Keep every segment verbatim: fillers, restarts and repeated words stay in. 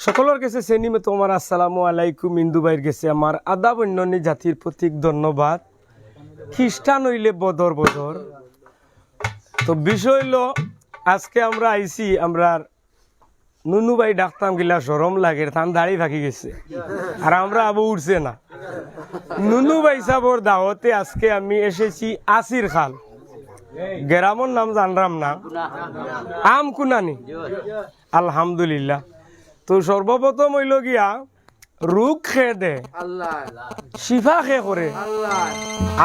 সকলর গেছে সেনিমে তোমার আসসালামু আলাইকুম, হিন্দু ভাইর গেছে আমার আদাব, অন্যান্য জাতির প্রতীক ধন্যবাদ। খ্রিস্টান অইলে বদর বদর। তো বিষয় অইলো, আজকে আমরা আইছি, আমরার নুনু ভাই ডাকতাম গিলা শরম লাগে, তান দাড়ি পাকি গেছে, আর আমরা আবু উঠছে না। নুনু ভাই সাবর দাওয়াতে আজকে আমি এসেছি আসির খাল, গ্রামর নাম জানরাম না, আমকুনানি। আলহামদুলিল্লাহ। তো সর্বপ্রথম অইলো গিয়া, রোগ কে দে, আল্লাহ। শিফা কে করে, আল্লাহ।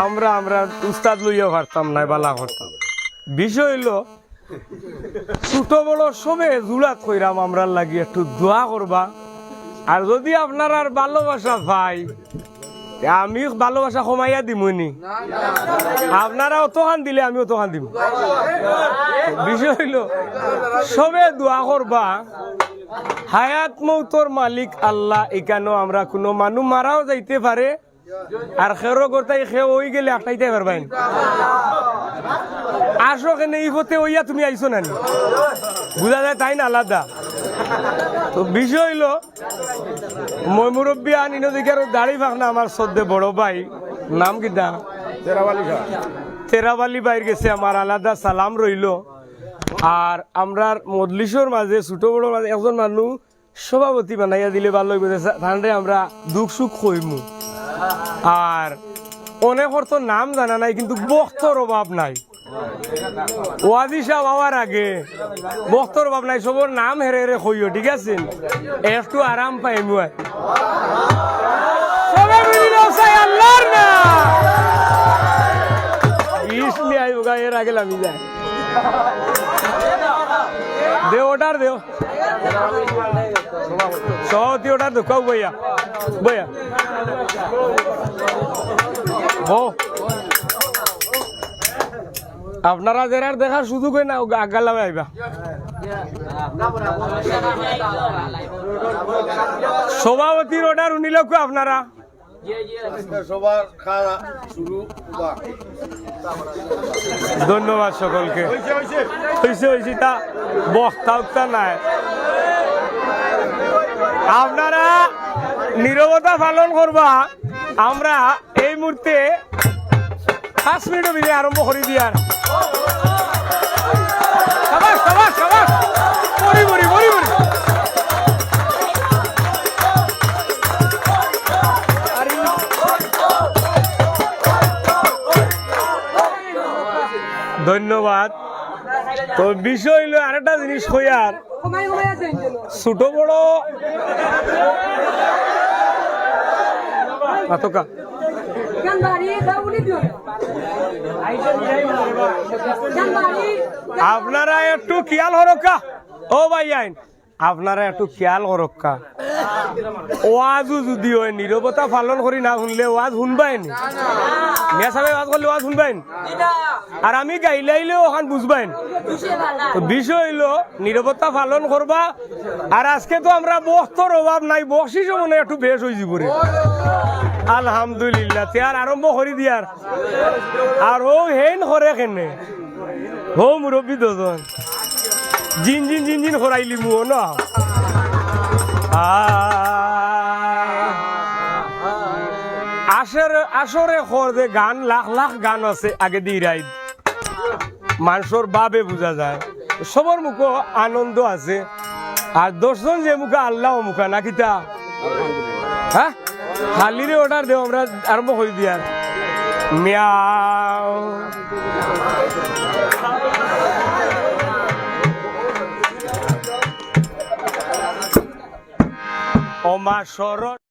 আমরা, আমরা উস্তাদ লইয়া পারতাম না, বালা করতাম। বিষয় অইলো, ছোট বড় সবে জুড়াত কইরাম আমরার লাগি একটু দোয়া করবা। আর যদি আপনারার ভালোবাসা পাই, তে আমি ভালোবাসা কমাইয়া দিমুনি। আপনারা অতখান দিলে আমি অতখান দিমু। বিষয় অইলো, সবে দোয়া করবা। হায়াত মৌতর মালিক আল্লাহ, ইকানো আমরা কুনু মানুষ মারাও যাইতে পারে, আর খেরো গরতাই খেয়ে ওই গেলে আটকাইতে পারবাইন। আসো কেনে ই পথে ওইয়া তুমি আইছো নানি? বুঝা যায় তাইন আলাদা। তো বিষয় অইলো, ময় মুরব্বি আন ইনো দেখি আরো দাড়ি পাকনা আমার সদ্দে বড় ভাই, নাম কিতা? তেরাবালি ভাইর গেছে আমার আলাদা সালাম রইলো। আর আমরার মজলিসর মাঝে ছোট বড় মাঝে একজন মানুষ সভাপতি বানাইয়া দিলে ভালা অইবো, যে তানরে আমরা দুখ সুখ কইমু। আর অনেকর তো নাম জানা নাই, কিন্তু বক্তর অভাব নাই। ওয়াজি সাব আওয়ার আগে বক্তর অভাব নাই, সবর নাম হেরে হেরে কইও, ঠিক আছে? একটু আরাম পাইমু আয়। সবে মিলি নাও চাই আল্লাহর না। বিশ নিয়ে আইবো গা, এর আগে লামি যায়। দে, অর্ডার দেও। সভাপতি অর্ডার দেও, কও বইয়া। বইয়া। বউ। আপনারা যেরার দেখার সুযোগ অয় না, আগালা আইবা। সভাপতির অর্ডার হুনিলাউক্কা আপনারা। সবার খাওয়া শুরু। বাহ। ধন্যবাদ সকলকে। হইছে, হইছে। হইছে, হইছে, তা বক্তা উক্তা নাই। আপনারা নীরবতা পালন করবা। আমরা এই মুহূর্তে পাঁচ মিনিটর ভিতরে আরম্ভ করি দিয়ার। সাবাস, সাবাস, সাবাস। বড়ি, বড়ি, বড়ি, বড়ি। ধন্যবাদ। তো বিষয় অইলো আরেকটা জিনিস কইয়ার, ছোট বড় মাতকা। আপনারা একটু খেয়াল করউক্কা। ও ভাইয়াইন, আপনারা একটু খেয়াল করউক্কা। ওয়াজও যদি অয়, নীরবতা পালন করি না হুনলে ওয়াজ হুনবায়নি? মিয়া সাবে ওয়াজ করলে ওয়াজ হুনবায়নি? আর আমি গাইলাইলেও অখান বুঝবায়নি। তো বিষয় অইলো নীরবতা পালন করবা। আর আজকে তো আমরা বক্তর অভাব নাই, বকশিসও মনে অয় একটু বেশ অইযিবো রে। আলহামদুলিল্লাহ, তে আর আরম্ভ করি দিয়ার। আর ও হেইন করে কেনে? হো মুরব্বি দুইজন। জিন জিন জিন জিন করাইলিমু না। আ-, আসরে, আসরে কর যে গান, লাখ লাখ গান আছে আগে দি রাইত। মানষর ভাবে বুঝা যায়। সবর মুখো আনন্দ আছে। আর দশজন যে মুখো আল্লাহ মুখা না কিতা? হ্যাঁ? খালিরে অর্ডার দেও, আমরা আরম্ভ করি দিয়ার। মিয়াও। ও মা শরণ।